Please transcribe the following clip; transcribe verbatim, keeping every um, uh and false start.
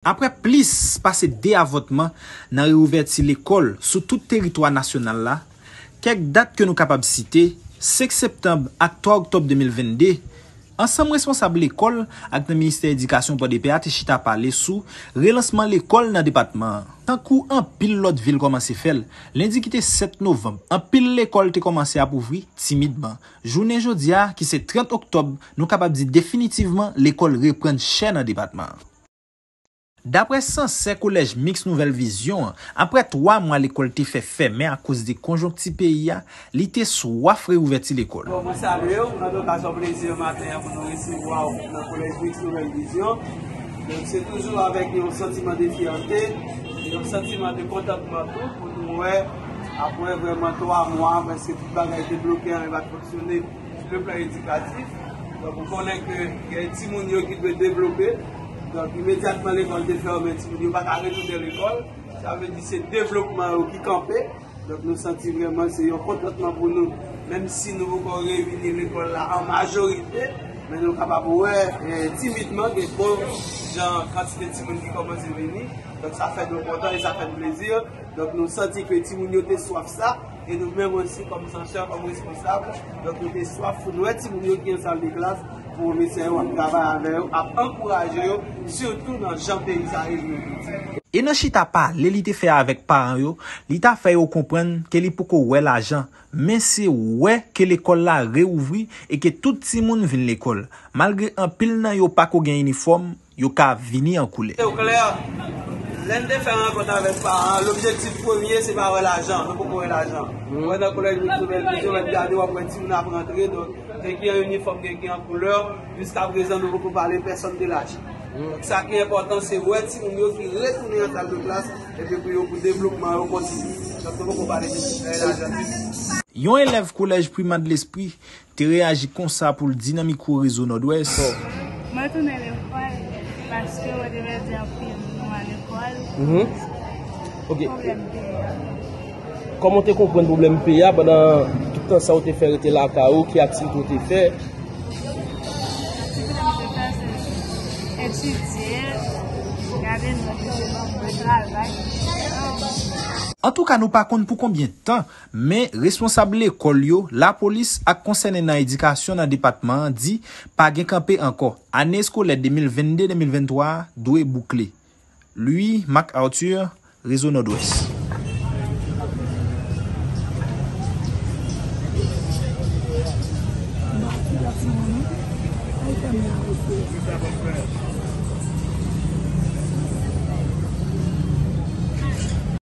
Apre plis pase de avòtman nan reouvèti lekòl sou tout teritwa nasyonal la, kèk dat ke nou kapab site, senk septanm ak twa oktòb de mil vennde, ansanm responsab lekòl ak nan Ministè Edikasyon Pòdepè a te chita pale sou relansman lekòl nan depatman an. Tankou anpil lòt vil kòmanse fè l, lendi ki te sèt novanm, anpil lekòl te kòmanse ap ouvri timidman. Jounen jodi a, ki se trant oktòb, nou kapab di definitivman lekòl reprann chè nan depatman an. Daprè sansè Kolèj Miks Nouvèl Vizyon an, apre twa mwa lekòl te fè fèmen akoz de konjonkti peyi a, li te swaf reouvèti lekòl. Bon, mwen salye w, antouka, se yon plezi maten an pou nou resevwa w nan Kolèj Miks Nouvèl Vizyon. Donk, se toujou avèk yon santiman de fyète, yon santiman de kontantman tou pou nou wè, apre vrèman twa mwa, prèske tout bagay te bloke an, e pa t fonksyone sou le plan edikatif. Donk, ou konnen ke gen timoun yo ki dwe devlope. Donk, imedyatman lekòl te fèmen, timoun yo pa ka retounen lekòl. Sa vle di se devlopman yo ki kanpe. Donk, nou santi vrèman se yon kontantman pou nou, menm si nou poko reyini lekòl la an majorite, men nou kapab wè, eh, timidman, gen bon jan kantite timoun ki kòmanse vini. Donk, sa fè nou kontan e sa fè n plezi. Donk, nou santi ke timoun yo te swaf sa, e nou menm osi, kòm sansè, kòm responsab, donk, nou te swaf pou nou wè timoun yo ki nan sal de klas, pwofesè yo ap travay avè yo, ap ankouraje yo, sitou nan jan peyi sa ye, nou di. E nan chita pale li te fè avèk paran yo, li ta fè yo konprann ke li poko wè lajan, men se wè ke lekòl la reouvri e ke tout timoun vin lekòl. Malgre anpil nan yo pako gen inifòm, yo ka vini an koulè. Se klè, lè n te fè rankont avèk paran, lobjektif premye se pa wè lajan, nou poko wè lajan. Ou wè nan Kolèj Miks Nouvèl Vizyon, lè n gade, w ap wè timoun ap rantre, donk, gen ki an inifòm, gen ki an koulè, jiska prezan nou poko pale pèsòn de lajan. Donk, sa ki enpòtan, se wè timoun yo ki retounen an sal de klas, epi pou yo, pou devlopman yo kontinye. Donk, nou poko pale de, eh, lajan. Yon elèv kolèj Primad Lespri te reyaji konsa pou l di nan mikwo Rezo Nòdwès. Mwen tounen lekòl paske mwen te pèdi anpil mwa lekòl. Mhm. Ok. Pwoblèm peyi a. Kòman w te konprann pwoblèm peyi a pandan tout tan sa w te fè rete lakay ou, ki aktivite w te fè? Aktivite m te fè, se etidye, gade nou, etidye, travay. Antouka, nou pa konn pou konbyen tan, men responsab lekòl yo, lapolis ak konsène nan edikasyon nan depatman an di pa gen kanpe ankò. Ane eskolè de mil vennde de mil venntwa a dwe boukle. Louis Marc Arthur, Rezo Nòdwès.